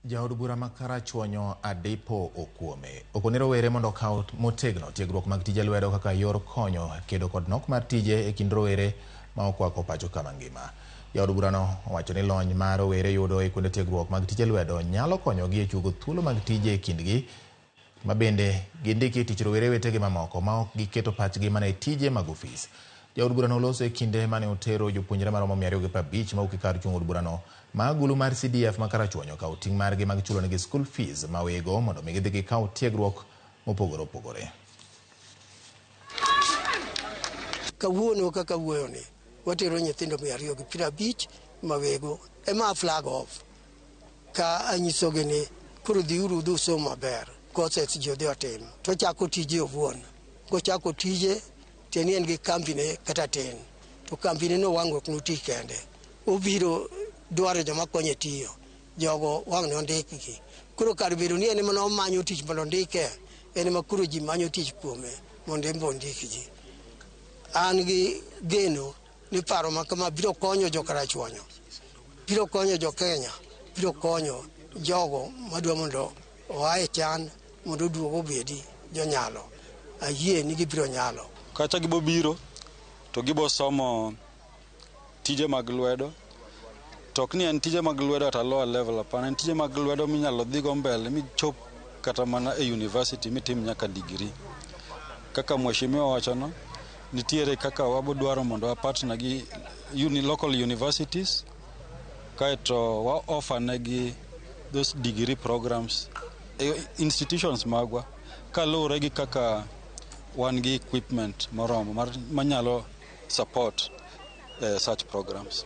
Jaod bura ma Karachuonyo Adipo Okuome okone rowere mondo okaw motegno tiegruok mag tije lwedo kaka yor konyo kedo kod nok mar tije e kind rowere ma okwako pacho ka mangima. Jaod burano owacho ni lony ma rowere yudo e kuonde tiegruok mag tije lwedo nyalo konyogi e chuogo thuolo mag tije e kindgi ma bende gindiki e tich rowere wetegi mamoko ma ok giketo pachgi mana e tije mag ofis. Jaod burano oloso e kinde mane otero jopuonjre maromo 250 mawuok e kar chung' od burano ma agulu mar CDF ma Karachuonyo okawo ting' margi mag chulonegi school fees ma wego mondo mi gidhi gikaw tiegruok mopogore opogore. Kawuono kaka wuoyoni watero nyithindo 250 mawego ema flag off ka anyisogi ni koro dhiuru udhi usom maber courses ji odhi otim to ochako tije owuon kochako tije tiende ni en gi kambine kata tin to kambine no wang' ok noti kende obiro dwaro joma konye tiyo jogo wang' ne ondikgi koro kar bedo ni en ema nomanyo tich mondo ondike en ema koro ji manyo tich kuome mondo en be ondik ji an gi geno ni paro ma kama biro konyo jo Karachuonyo biro konyo jo Kenya biro konyo jogo madwa mondo oa e chan mondo oduog obedi jonyalo ayie ni gibiro nyalo. Kacha gibo biro to gibo somo tije mag lwedo to ok ni en tije mag lwedo at a lower level hapana en tije mag lwedo minyalo dhigo mbele michop kata mana e university mitim nyaka degree kaka mheshimiwa wachono nitiere kaka wabo dwaro mondo wa partner gi local universities kaeto wa offer negi those degree programs e institutions magwa kaluwore gi kaka wan gi equipment moromo manyalo support such programs.